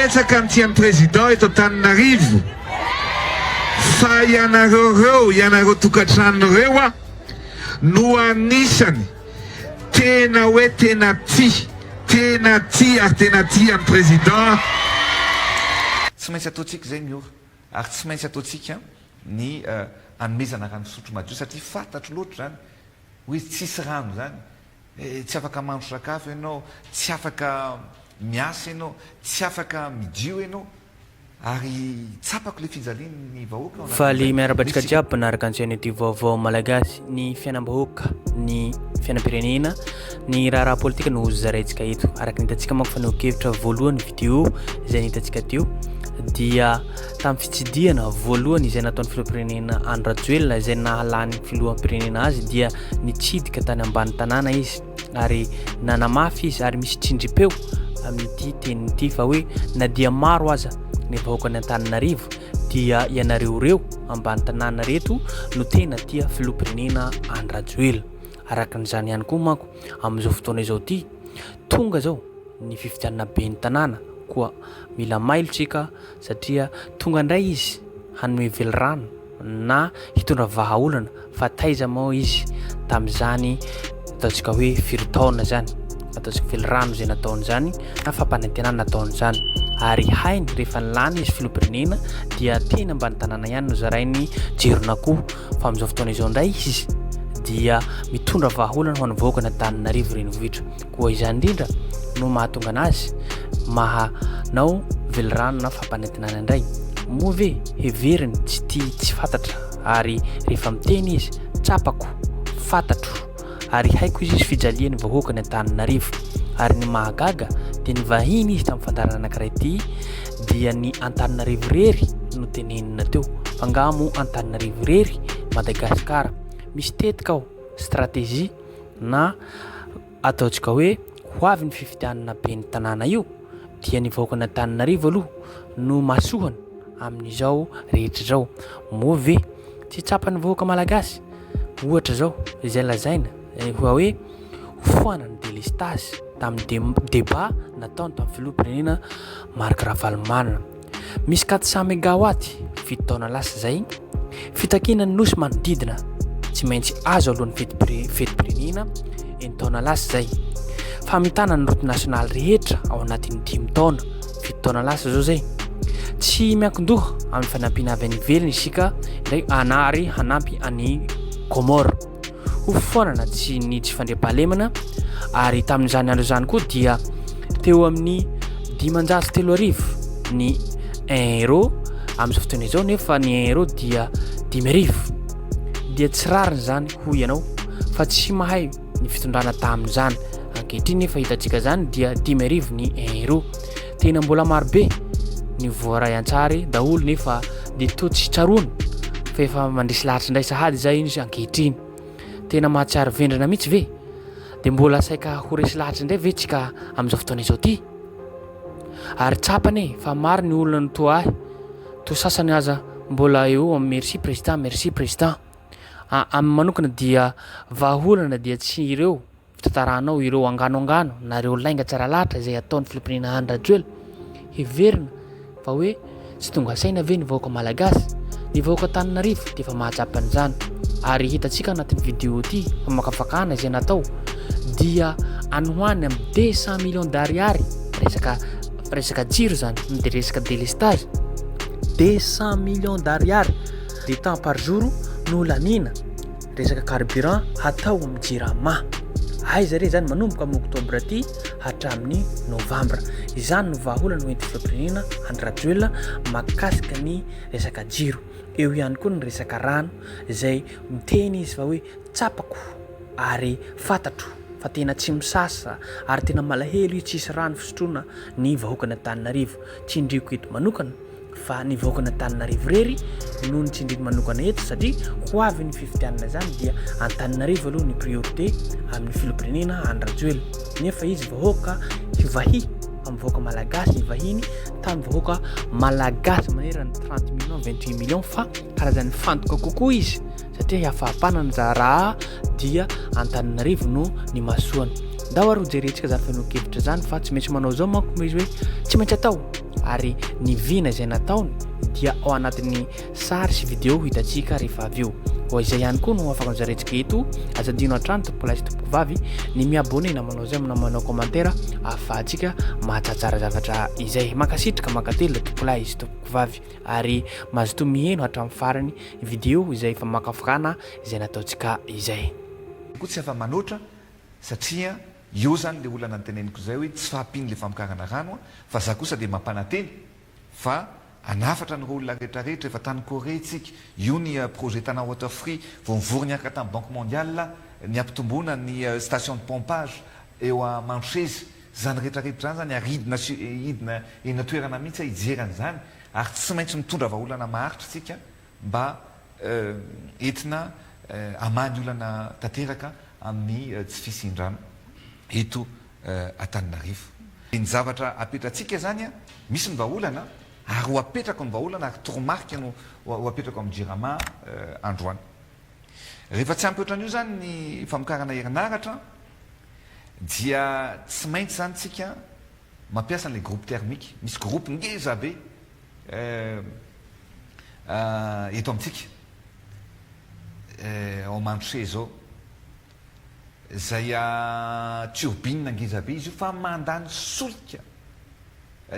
Betsaka ny tian'ny président eto Antananarivo fa ianareo reo, ianareo tokantrano reo a no anisany tena hoe tena tia, tena tia ary tena tia an'i président. Tsy maintsy ataontsika izay ny ora ary tsy maintsy ataontsika ny hanomezana rano fisotro madio satria fantatro loatra izany hoe tsisy rano izany tsy afaka mahandro sakafo ianao, tsy afaka miasa ianao, tsy afaka midio ianao ary tsapako ilay fijalian'ny vahoaka ao Faly anatin'izay. miarahaba antsika Misy jiaby mpanaraka ny chaîne youtube vaovao malagasy, ny fiainam-bahoaka, ny fiainam-pirenena, ny raharaha politika no zaraintsika eto. Araka ny hitantsika manko fanehoan-kevitra voalohany vidéo izay nitantsika teo dia tamin'ny fitsidihana voalohany izay nataon'ny filoham-pirenena Andry Rajoelina izay nahalany filoham-pirenena azy dia nitsidika tany ambany tanàna izy ary nanamafy izy ary misy tsindrim-peo amin'ity teniny ity fa hoe na dia maro aza ny vahoakan'i Antananarivo dia ianareo ireo ambany tanàna reto no tena tia filoham-pirenena Andry Rajoelina. Araka an'izany ihany koa manko amin'izao fotoana izao ity tonga izao ny fifidianana ben'ny tanàna koa mila mailo tsika satria tonga indray izy hanome velirano na hitondra vahaolana fa taiza moa izy tamin'izany ataontsika hoe firy taona zany ataontsika velirano izay nataony zany na fampanantenana nataony zany ary hainy rehefa nilany izy filoham-pirenena dia teny ambany tanàna ihany no zarainy jiron'akoho fa amin'izao fotoana izao indray izy dia mitondra vahaolana ho an'ny vahoaka an'Antananarivo renivohitra Koa izany indrindra no mahatonga anazy mahanao velirano na fampanantenana indray. Moa ve heveriny tsy tia tsy fantatra ary rehefa miteny izy tsapako, fantatro ary haiko izy izy fijalian'ny vahoakany Antananarivo. Ary ny mahagaga dia ny vahiny izy tamin'ny fandaharana anankiray ity dia ny Antananarivo irery no tenenina teo. Fa angaha moa Antananarivo irery Madagasikara? Misy tetika ao, stratégie. na ataontsika hoe ho avy ny fifidianana ben'ny tanàna io dia ny vahoakan'Antananarivo aloha no masohana amin'izao rehetra izao. Moa ve tsy tsapan'ny vahoaka malagasy ohatra izao izay lazaina hoe hofoanana ny delestazy tamin'ny débat nataony tamin'ny filoham-pirenena Marc Ravalomanana. Misy 400 megawatt fito taona lasa izay, fitakiana ny nosy manodidina tsy maintsy azo alohan'ny fetim-pirenena enin-taona lasa izay, famitana ny route nationale rehetra ao anatin'ny dimy taona, fito taona lasa izao izay. Tsy miankin-doha amin'ny fanampiana avy any ivelany isika indray anary hanampy an'i Comores. Ho foanana tsy ny tsy fandriampahalemana ary tamin'izany andro izany koa dia teo amin'ny 3500 ny un euro amin'izao fotoana izao nefa ny un euro dia 5000 dia tsy rariny izany hoy ianao fa tsy mahay ny fitondrana tamin'izany ankehitriny nefa hitantsika izany dia 5000 ny un euro Tena mbola maro be ny voaray an-tsary daholo nefa dia toa tsy tsaroana fa efa mandresy lahatra indray sahady izay izy ankehitriny. Tena mahatsiaro vendrana mihitsy ve? Dia mbola saika ho resy lahatra indray ve tsika amin'izao fotoana izao ty? Ary tsapany e fa maro ny olona no toa ahy, toa sasany aza mbola eo amin'ny merci président, merci président. Aminy manokana dia vahaolana dia tsy ireo Fitantaranao ireo angano angano na ireo lainga tsara lahatra izay ataon'ny filoham-pirenena Andry Rajoelina, heverina fa hoe tsy tonga saina ve ny vahoaka malagasy? Ny vahoaka Antananarivo dia efa mahatsapa an'izany ary hitantsika anatin'ny vidéo ity famakafakana izay natao dia any ho any amin'ny 200 millions d'ariary resaka resaka jiro izany dia resaka délestage 200 millions d'ariary de temps par jour no laniana Resaka carburant hatao amin'ny jirama. Aiza re izany manomboka amin'ny oktobra aty hatramin'ny novambra. Izany no vahaolana hoentin'ny filoham-pirenena Andry Rajoelina mahakasika ny resaka jiro. Eo ihany koa ny resaka rano izay miteny izy fa hoe tsapako ary fantatro fa tena tsy misasa ary tena malahelo izy tsisy rano fisotroana ny vahoakan'Antananarivo. Tsindriako eto manokana. fa ny vahoakan'Antananarivo irery no nitsindriny manokana eto satria ho avy ny fifidianana izany dia Antananarivo aloha ny priorité amin'ny filoham-pirenena Andry Rajoelina nefa izy vahoaka hivahy amin'ny vahoaka malagasy ny vahiny tamin'ny vahoaka malagasy manerana ny 30 millions 28 millions fa karazan'ny fantoka kokoa izy satria hiafahampanana za raha dia Antananarivo no nimasoany. Ndao ary hojerentsika izany fanehoan-kevitra izany fa tsy maintsy manao izao manko izy hoe tsy maintsy atao ary ny vina izay nataony dia ao anatin'ny sary sy video hitantsika rehefa avy eo. Koa izay ihany koa no afaka nozarentsika eto. Aza adino hatrany tompokolahy sy tompokovavy ny mi-abonner na manao j'aime na manao commentaire ahafahantsika mahatsaratsara zavatra izay. Mankasitraka, mankatelina tompokolahy sy tompokovavy ary mazotoa miheno hatramin'ny farany video izay famakafakana izay nataontsika izay. Koa tsy afa-manoatra satria eo zany le olana noteneniko zay hoe tsy fahampian'le famokarana rano fa za kosa dia mampanantena fa hanafatra an'ireo olona rehetra rehetra efa tany Corée tsika, io ny projet Tana Water Free vao nivory niaraka tamin'ny Banque Mondiale ny hampitomboana ny station de pompage eo a Mandroseza, zany rehetra rehetra zany zany ary hidina sy hidina eny an-toerana mihitsy aho hijery an'izany ary tsy maintsy mitondra vahaolana maharitra tsika mba entina hamaha ny olana tanteraka amin'ny tsy fisian-drano eto Antananarivo. Ny zavatra apetratsika izany, misy ny vahaolana ary ho apetrako ny vahaolana ary toromarika no ho apetrako amin'ny Jirama androany. Rehefa tsy ampy ohatran'io izany ny famokarana herinaratra dia tsy maintsy izany tsika mampiasa an'ilay groupe thermique. Misy groupe ngeza be eto amintsika ao Mandroseza izao, izay turbine ngeza be izy io fa mandany solika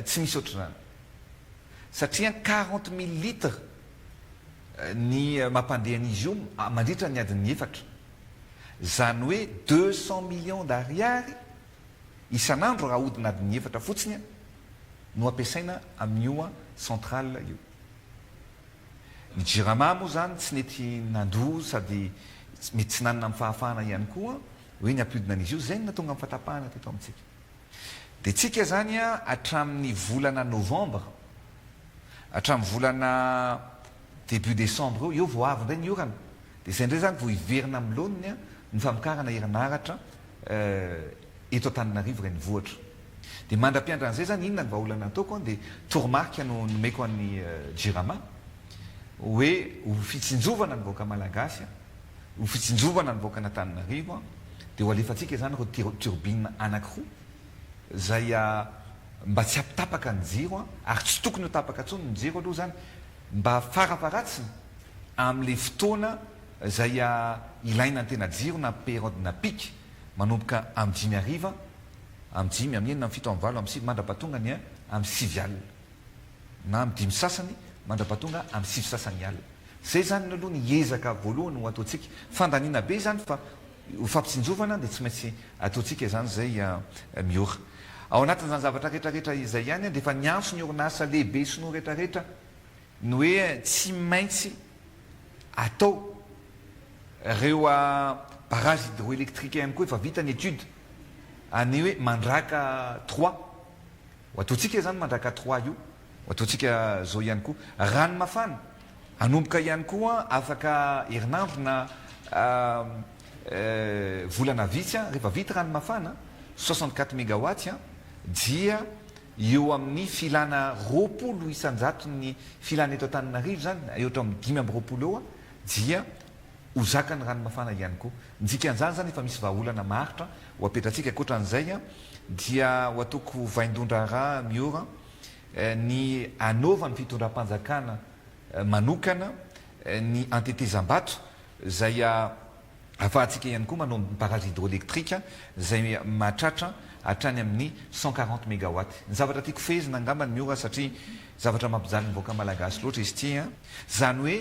tsy misy ohatr'izany satria 40 000 litres ny mampandeha an'izy io mandritra ny adin'ny efatra, izany hoe 200 millions d'ariary isan'andro raha ahodina adin'ny efatra fotsiny no ampiasaina amin'io centrale io. Ny Jirama moa izany tsy nety nandoa sady mety tsy nanana ny fahafahana ihany koa hoe ny hampiodina an'izy io, izay no nahatonga ny fahatapahana teto amintsika. Dia tsika izany hatramin'ny volana novembre, hatramin'ny volana début décembre eo, eo vao avy indray ny orana, dia izay indray izany vao hiverina amin'ny laoniny ny famokarana herinaratra eto Antananarivo renivohitra. Dia mandra-piandran'izay izany inona ny vahaolana ataoko an, dia toromarika no nomeko an'ny Jirama hoe ho fitsinjovana ny vahoaka malagasy an, ho fitsinjovana ny vahoakan'Antananarivo an, dia ho alefantsika izany ireo turbine anankiroa izay mba tsy hampitapaka ny jiro an, ary tsy tokony ho tapaka intsony ny jiro aloha izany mba farafaharatsiny amin'ilay fotoana izay ilaina ny tena jiro na période na pic manomboka amin'ny dimy hariva, amin'ny dimy, amin'ny enina, amin'ny fito, amin'ny valo, amin'ny sivy mandra-pahatonga ny amin'ny sivy alina. Na amin'ny dimy sasany mandra-pahatonga amin'ny sivy sasany alina. Izay izany aloha ny ezaka voalohany ho ataontsika. Fandaniana be izany fa ho fampitsinjovana dia tsy maintsy ataontsika izany izay miora. Ao anatin'izany zavatra rehetra rehetra izay ihany dia efa niantso ny orinasa lehibe sinoa rehetra rehetra ny hoe tsy maintsy atao ireo barrage hydroélectrique ihany koa efa vita ny étude any hoe Mandraka trois, ho ataontsika izany Mandraka trois io, ho ataontsika zao ihany koa rano mafana, hanomboka ihany koa afaka herinandro na volana vitsy rehefa vita rano mafana 64 mégawatts dia Eo amin'ny filana 20 isan-jaton'ny filana eto Antananarivo izany, eo hatramin'ny 25 eo, dia ho zakan'ny rano mafana ihany koa. Ny dikan'izany izany efa misy vahaolana maharitra ho apetratsika. Ankoatran'izay dia ho ataoko vaindohan-draharaha Miora ny hanaovan'ny fitondram-panjakana manokana ny antetezam-bato izay Ahafahantsika ihany koa manao barrage hydroélectrique izay mahatratra hatrany amin'ny 140 mégawatts. Ny zavatra tiako fehezina angamba ny miora satria zavatra mampijaly ny vahoaka malagasy loatra izy ity an! Izany hoe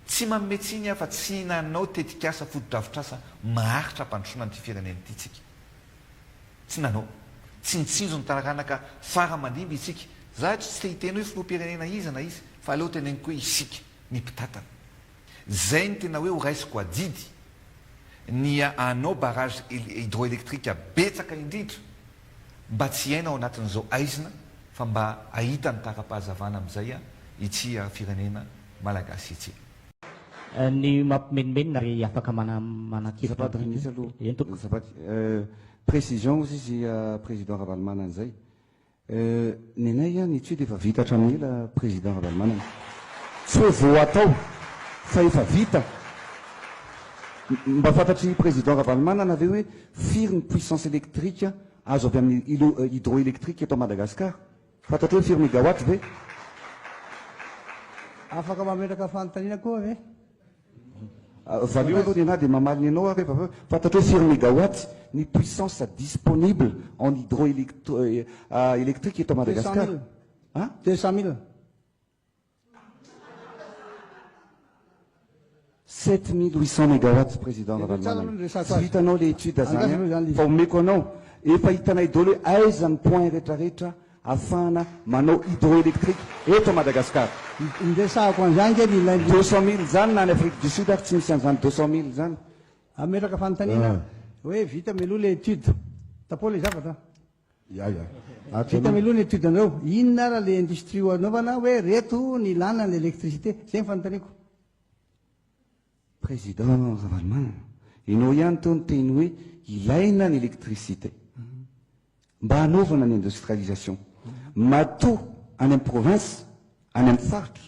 tsy manome tsiny aho fa tsy nanao tetikasa fotodrafitrasa maharitra hampandrosoana an'ity firenena ity tsika. Tsy nanao. Tsy nitsinjo ny taranaka fara aman-dimby isika. Za eto tsy te hiteny hoe filoham-pirenena iza na iza fa aleo teneniko hoe isika, ny mpitantana. Zay no tena hoe ho raisiko adidy ny hanao barrage hydroélectrique betsaka indrindra mba tsy hiaina ao anatin'izao haizina fa mba hahita ny tara-pahazavana amin'izay ity firenena malagasy ity. Ny mampimenomenona ry afaka manan-kevitra Azafady amin'iny. mihitsy aloha. Eny tompoko. Azafady. Précision hozy izy Président Ravalomanana izay. Euh, nenay an, étude efa vita hatramin'ny ela Président Ravalomanana. Tsy hoe vao atao fa efa vita. Mba fantatr'i Président Ravalomanana ve hoe firy ny puissance électrique azo avy amin'ny hydroélectrique eto Madagascar? Fantatrao hoe firy mégawatt ve? Afaka mametraka fanontaniana koa ve? Valio aloha ny anah dia mamaly ny anao aho rehefa avy eo. Fantatrao hoe firy mégawatt ny puissance disponible en hydroélectrique eto Madagascar? 200 mille. Hein? 200 mille. 7800 mégawatts président Ravalomanana. Tsy vitanao le étude zany an, fa omeko anao. Efa hitanay daholo hoe aiza ny point retraretra afahana manao hydroélectrique eto Madagascar. Niresahako an'izany nge ny ilay. 200 mille zany na any Afrique du Sud ary tsy misy an'izany 200 mille zany. Hametraka fanontaniana hoe vita mialoha le étude. Tapoha le zavatra. Ya ya. Vita mialoha ny étude anareo. Inona ara le industrie ho anaovana hoe reto ny ilana ny électricité. Zay ny fanontaniako. Président Ravalomanana, ianao ihany teo niteny hoe ilaina ny électricité mba hanaovana ny industrialisation. Matoa any amin'ny province, any amin'ny faritra,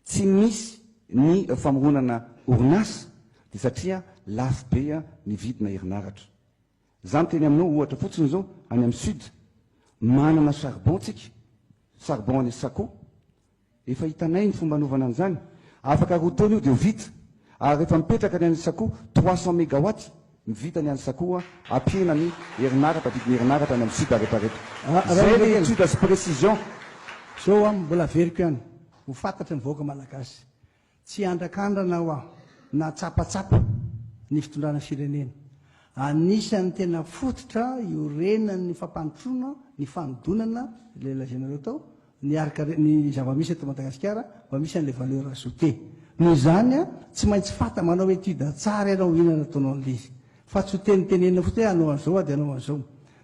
tsy misy ny famoronana orinasa dia satria lafo be ny vidina herinaratra. Za miteny aminao ohatra fotsiny zao any amin'ny sud manana charbon tsika, charbon any Saco, efa hitanay ny fomba anaovana an'izany, afaka roa taona io dia ho vita, ary rehefa mipetraka ny any Saco 300 megawatts ny vita ny any Saco ampihena ny herinaratra, vidin'ny herinaratra any amin'ny sud retraretra. Zay le étude sy précision. Zao an, mbola averiko ihany, ho fantatry ny vahoaka malagasy. Tsy hiandrakandrana aho aho na tsapatsapa ny fitondrana firenena. Anisan'ny tena fototra iorenan'ny fampandrosoana ny fanodonana ilay lazainareo tao, ny harikare ny zava-misy eto Madagasikara mba misy an'ilay valeur ajoutée. Noho izany tsy maintsy fanta manao étude tsara ianao inona no ataonao an'ilay izy. Fa tsy ho tenitenenina fotsiny hoe hanao an'izao aho dia hanao an'izao.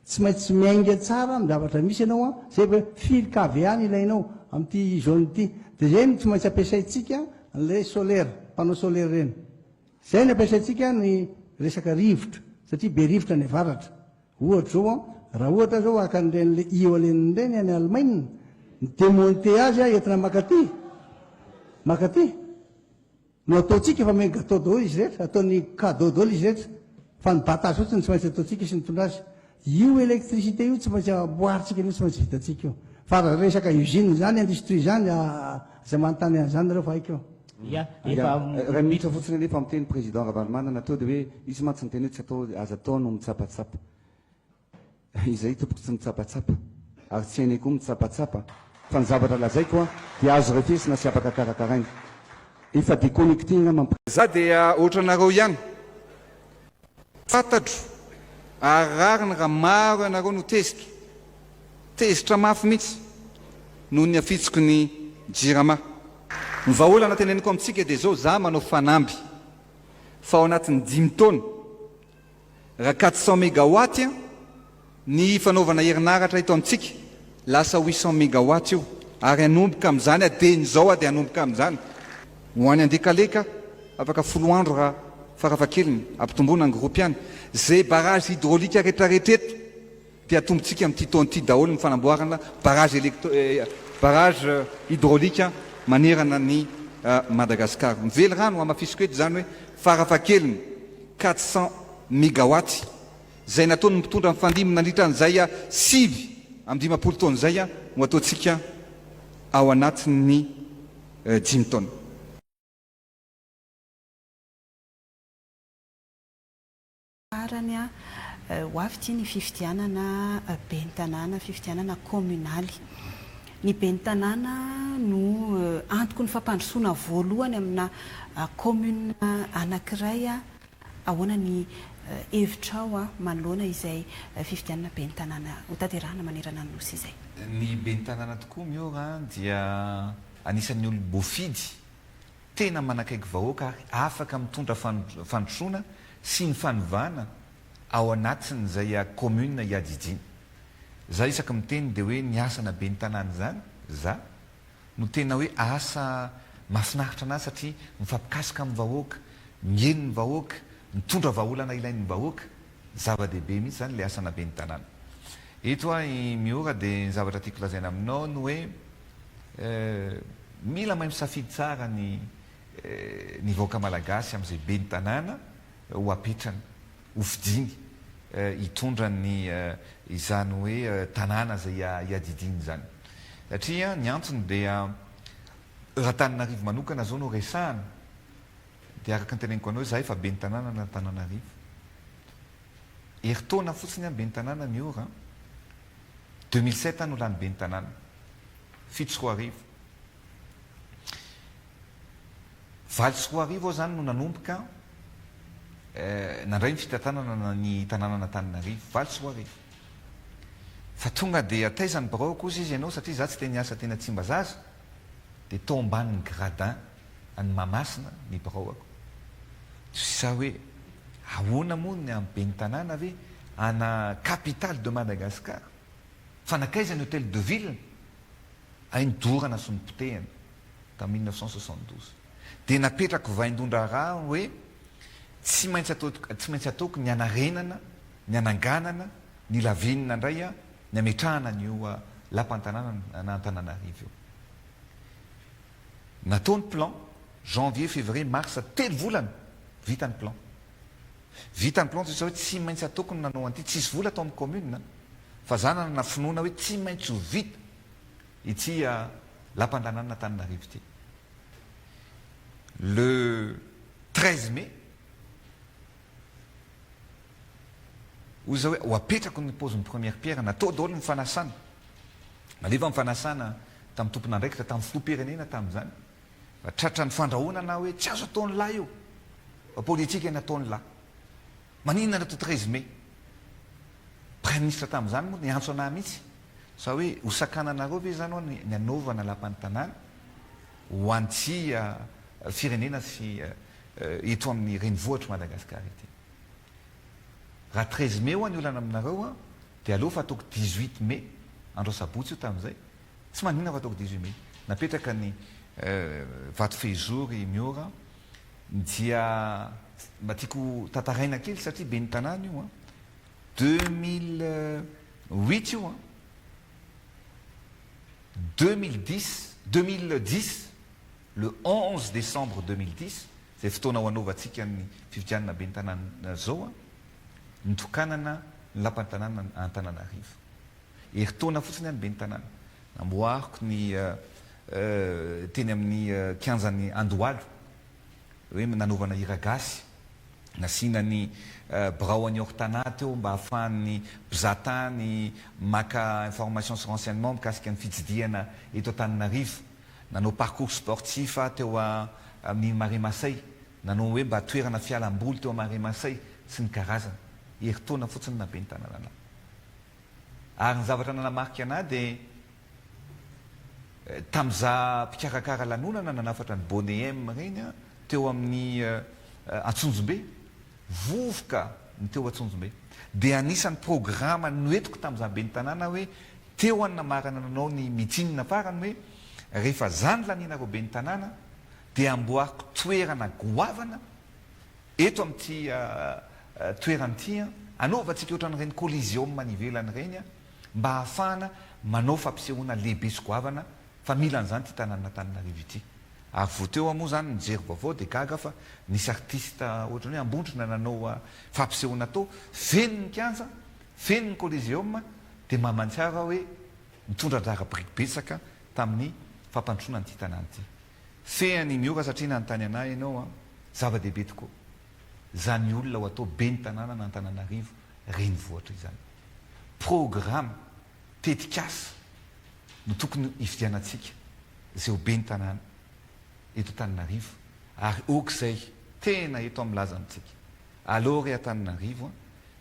Tsy maintsy miainga tsara amin'ny zavatra misy ianao an, zay ve firy KVA no ilainao amin'ity zone ity. Dia zay no tsy maintsy ampiasaintsika an'ilay solaire, panneau solaire ireny. Zay no ampiasaintsika ny resaka rivotra satria be rivotra any avaratra. Ohatra zao an, raha ohatra zao haka an'ireny le éolienne ireny any Allemagne, mi-demonter azy an entina makaty, makaty. No ataontsika fa omeny gâteau daholo izy rehetra, ataony cadeau daholo izy rehetra, fa ny bata azy fotsiny tsy maintsy ataontsika sy mitondra azy. Io électricité io tsy maintsy amboarintsika an'io, tsy maintsy vitantsika io. Fa raha resaka usine izany, industrie izany, aza manontany an'izany nareo fa haiko io. Ya, efa. Iray minitra fotsiny anefa miteny président Ravalomanana teo dia hoe izy mantsy niteny hoe tsy atao, aza atao no mitsapatsapa. Izay tompoko tsy mitsapatsapa ary tsy hainay koa mitsapatsapa fa ny zavatra lazaiko a dia azo refesina sy afaka karakaraina. Efa deconnecté angamba. Za dia ohatranareo ihany. Fantatro ary rariny raha maro ianareo no tezitra. Tezitra mafy mihitsy noho ny afitsoko ny Jirama. Ny vahaolana teneniko amintsika dia izao, za manao fanamby fa ao anatin'ny dimy taona, Raha 400 mégawatt ny fanaovana herinaratra eto amintsika, lasa 800 mégawatt io, ary hanomboka amin'izany dieny izao dia hanomboka amin'izany. Ho any Andekaleka, afaka folo andro raha farafahakeliny, ampitomboina ny groupe any. Izay barrage hydraulique retraretra eto dia atombontsika amin'ity taona ity daholo ny fanamboarana barrage electro barrage hydraulique manerana an'i Madagasikara. Ny velirano, hamafisiko eto izany hoe farafahakeliny 400 mégawatts izay nataon'ny mpitondra mifandimby nandritra an'izay 59 taona izay no ataontsika ao anatin'ny dimy taona. Farany, ho avy ity ny fifidianana ben'ny tanàna, fifidianana kaominaly. Ny ben'ny tanàna no antoky ny fampandrosoana voalohany amina kaominina anankiray. Ahoana ny hevitrao manoloana izay fifidianana ben'ny tanàna hotanterahina manerana ny Nosy izay? Ny ben'ny tanàna tokoa Miora dia anisan'ny olom-boafidy tena manakaiky vahoaka ary afaka mitondra fandrosoana sy ny fanovana ao anatin'izay commune iadidiana. Za isaky miteny dia hoe ny asana ben'ny tanàna izany, za, no tena hoe asa mahafinaritra anahy satria mifampikasoka amin'ny vahoaka, miheno ny vahoaka, mitondra vahaolana ilain'ny vahoaka. Zava-dehibe mihitsy izany ilay asana ben'ny tanàna. Eto aho i Miora dia ny zavatra tiako lazaina aminao ny hoe Mila mahay misafidy tsara ny ny vahoaka malagasy amin'izay ben'ny tanàna. ho apetrany, ho fidiny hitondra ny izany hoe tanàna izay iadidiany izany. Satria ny antony dia raha Antananarivo manokana izao no resahana dia araka ny teneniko anao izahay efa ben'ny tanàna an'Antananarivo. Herintaona fotsiny aho ben'ny tanàna Miora an! 2007 aho no lany ben'ny tanàna. 2007. 2008 aho izany no nanomboka nandray ny fitantanana ny tanànan'Antananarivo. 2008. Fa tonga dia taiza ny biraoko hozy izy ianao satria izaho tsy te niasa teny Tsimbazaza dia tao ambanin'ny gradin an'i Mahamasina ny biraoko. Tsy sa hoe ahoana moa ny amin'ny ben'ny tanàna ve ana capitale de Madagascar? Fa nankaiza ny hotel de ville? Hay nodorana sy nopotehina tamin'ny 1972. Dia napetrako vaindohan-draharaha hoe tsy maintsy ataoko tsy maintsy ataoko ny hanarenana, ny hananganana, ny lavenona indray ny hametrahana an'io lapan-tanànan'Antananarivo io. Natao ny plan, janvier, février, mars, telo volana, vita ny plan. Vita ny plan tsy hoe tsy maintsy ataoko ny nanao an'ity, tsisy vola tao amin'ny commune fa za nanana finoana hoe tsy maintsy ho vita ity lapan-tanànan'Antananarivo ity. Le 13 mai, hoy za hoe ho apetrako ny pose ny première pierre, natao daholo ny fanasana, nalefa ny fanasana tamin'ny tompon'andraikitra, tamin'ny filoham-pirenena tamin'izany, fa tratran'ny fandrahonana aho hoe tsy azo ataon'ny lahy io, fa politika ny ataon'ny lahy. Maninona natao 13 mai? Praiminisitra tamin'izany moa niantso anah mihitsy, sa hoe ho sakananareo ve izany hoa ny hanaovana lapan'ny tanàna ho an'ity firenena sy eto amin'ny renivohitr'i Madagasikara ity. Raha 13 mai hoa ny olana aminareo an, dia aleo fa ataoko 18 mai, andro asabotsy io tamin'izay, tsy maninona fa ataoko 18 mai. Napetraka ny vato fehizoro i Miora, dia mba tiako tantaraina kely satria ben'ny tanàna io an, 2008 io an, 2010, 2010, le 11 décembre 2010, izay fotoana ho anaovantsika ny fifidianana ben'ny tanàna izao, nitokanana ny lapan'ny tanàna Antananarivo. Herintaona fotsiny aho ny ben'ny tanàna. Namboariko ny teny amin'ny kianjan'i Andohalo, hoe nanaovana hira gasy, nasiana ny birao an'i Hortana teo mba ahafahan'ny mpizaha tany maka information sy renseignement mikasika ny fitsidihana eto Antananarivo. Nanao parcours sportif aho teo amin'ny Marais Masay, nanao hoe mba toerana fialam-boly teo Marais Masay sy ny karazany. Herintaona fotsiny naha ben'ny tanàna anah. Ary ny zavatra nanamarika anah dia tamin'izaho mpikarakara lanonana nanafatra ny Boney M ireny aho teo amin'ny Antsonjombe, vovoka ny teo Antsonjombe. Dia anisan'ny programa noentiko tamin'izaho ben'ny tanàna hoe Teo an namarana nanao ny meeting farany hoe rehefa za ny lanianareo ben'ny tanàna dia amboariko toerana goavana eto amin'ity toerana ity an, anaovantsika ohatran'ireny coliseum any ivelany ireny an, mba hahafahana manao fampisehoana lehibe sy goavana fa mila an'izany ity tanànan'Antananarivo ity. Ary vao teo aho moa izany nijery vaovao dia gaga fa nisy artiste ohatran'ny hoe Ambondrona nanao fampisehoana tao, feno ny kianja, feno ny coliseum, dia mamantsiaro aho hoe nitondra anjara biriky betsaka tamin'ny fampandrosoana an'ity tanàna ity. Fehiny Miora satria nanontany anah ianao an, zava-dehibe tokoa izany olona ho atao ben'ny tanànan'Antananarivo renivohitra izany. Programa, tetikasa no tokony hifidianantsika izay ho ben'ny tanàna eto Antananarivo ary ok izay tena eto aho milaza amintsika. Aleo ry Antananarivo an,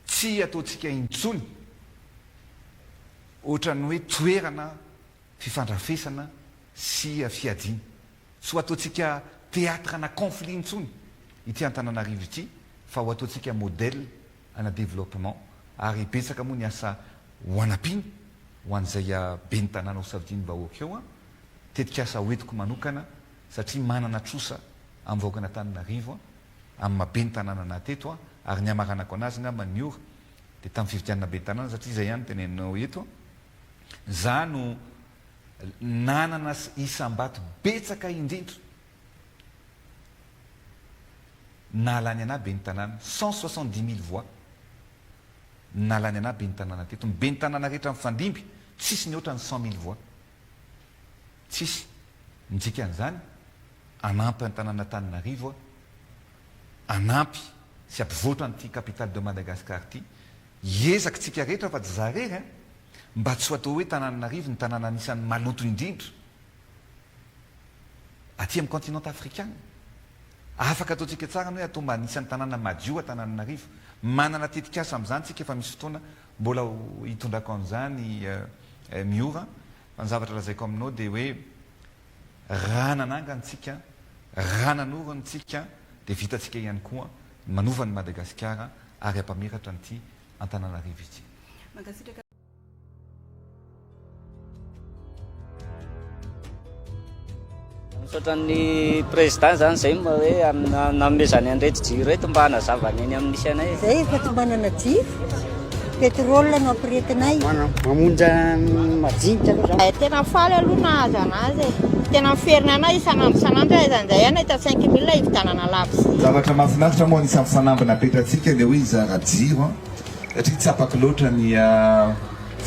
Tsy ataontsika intsony ohatran'ny hoe toerana fifandrafesana sy fiadiana. Tsy ho ataontsika théâtre ana conflit intsony ity Antananarivo ity fa ho ataontsika modèle ana développement ary betsaka moa ny asa ho anampiana ho an'izay ben'ny tanàna ho safidian'ny vahoaka eo. Tetikasa hoentiko manokana satria manana trosa amin'ny vahoakan'Antananarivo. amin'ny maha ben'ny tanàna anah teto an, ary ny hamaranako anazy angamba ny ora dia tamin'ny fifidianana ben'ny tanàna satria izay ihany no teneninao eto an, za no nanana isam-bato betsaka indrindra. Nahalany anah ben'ny tanàna, 170 mille voix nahalany anah ben'ny tanàna teto. Ny ben'ny tanàna rehetra mifandimby tsisy nihoatra ny 100 mille voix. Tsisy. Ny dikan'izany, hanampy an-tanàn'Antananarivo aho, hanampy sy hampivoatra an'ity capitale de Madagascar ity. Hiezaka tsika rehetra fa tsy za rery an, mba tsy ho atao hoe Tanananarivo ny tanàna anisan'ny maloto indrindra aty amin'ny continent afrikana. Afaka ataontsika tsara ny hoe atao mba anisan'ny tanàna madio Antananarivo. Manana tetikasa amin'izany tsika efa misy fotoana mbola ho hitondrako an'izany Miora fa ny zavatra lazaiko aminao dia hoe raha nanangana tsika, raha nanorina tsika dia vitantsika ihany koa ny manova an'i Madagasikara ary hampamiratra an'ity Antananarivo ity. Mankasitraka. Misaotra ny président zany zay mba hoe nanomezany an'ireto jiro ireto mba hanazava ny eny amin'ny misy anay. Zay efa tsy manana jiro, pétrole no ampiretinay. Mamonjy majinika aloha zany. Tena faly aloha nahazo anazy e. Tena miferina anay isan'andro isan'andro aiza indray aho nahita 5000 hividianana labozia. Zavatra mahafinaritra moa anisan'ny fanamby napetratsika ilay hoe hizara jiro an, satria tsapako loatra ny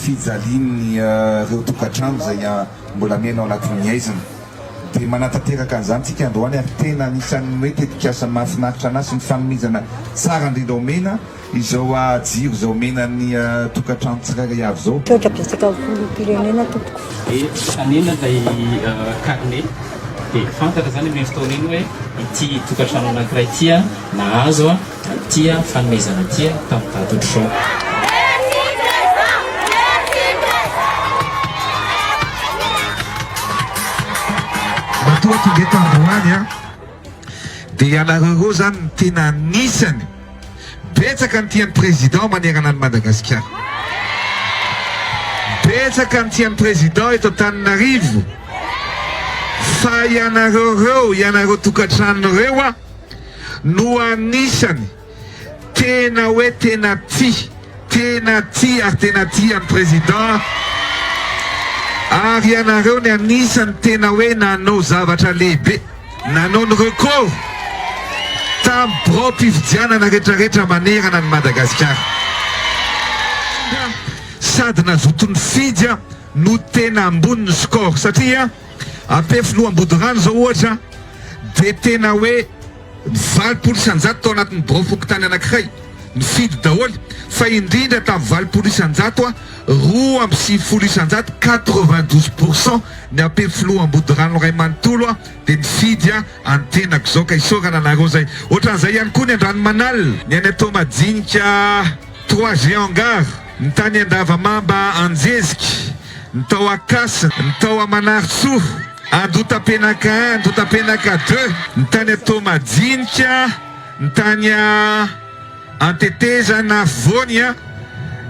fijalian'ny ireo tokantrano izay mbola miaina ao anatin'ny haizina. Dia manatanteraka an'izany tsika androany ary tena anisan'ny hoe tetikasa mahafinaritra anah sy ny fanomezana tsara indrindra omena izao jiro izao omena ny tokantrano tsirairay avy izao. Misaotra betsaka ny filoham-pirenena tompoko. Dia hanena ilay carnet dia fantatra izany amin'iny fotoana iny hoe ity tokantrano anankiray ity nahazo ity fanomezana ity tamin'ny daty ohatr'izao. Matoa tonga eto androany an, dia ianareo ireo izany no tena anisany betsaka ny tian'ny président manerana an'i Madagasikara. Betsaka ny tian'ny président eto Antananarivo. Fa ianareo ireo, ianareo tokantrano ireo an, no anisany tena hoe tena tia, tena tia ary tena tia an'i président ary ianareo ny anisany tena hoe nanao zavatra lehibe, nanao ny record tamin'ny biraom-pifidianana retraretra manerana an'i Madagasikara. Sady nazoto nifidy no tena ambony ny score satria Ampefiloha Ambodirano izao ohatra dia tena hoe 80% tao anatin'ny birao fokontany anankiray nifidy daholo fa indrindra tamin'ny 80% 92%, 92 pourcent ny Ampefiloha Ambodirano iray manontolo dia nifidy an'ny tenako izao ka isaorana anareo izay. Ohatran'izay ihany koa ny Andranomanalina, ny any Antohomadinika 3G Hangar, ny tany Andavamamba Anjezika, ny tao Akasina, ny tao Amanarintsoa, Andotapenaka un, Andotapenaka deux, ny tany Antohomadinika, ny tany Antetezana Afovoany,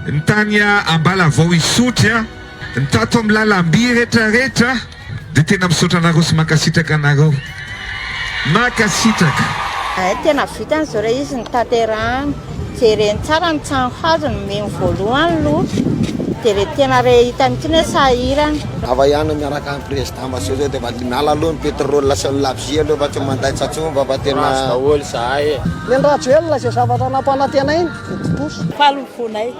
ny tany Ambalavao Isotry, ny tato amin'ny lalamby retraretra. Dia tena misaotra anareo sy mankasitraka anareo. Mankasitraka. Hay tena vitany zao ilay izy notanterahana. Jereny tsara ny trano hazo nomeny voalohany aloha dia le tena re hita mihitsy hoe sahirana. Lava ihany miaraka am président fa sao zao de efa miala aloha ny pétrole sy ny labozia aloha fa tsy mandaitra intsony fa fa tena. Ratsy daholo zahay e. Ny an'i Rajoelina izay zavatra nampanantenainy dia tontosa. Faly ny fonay.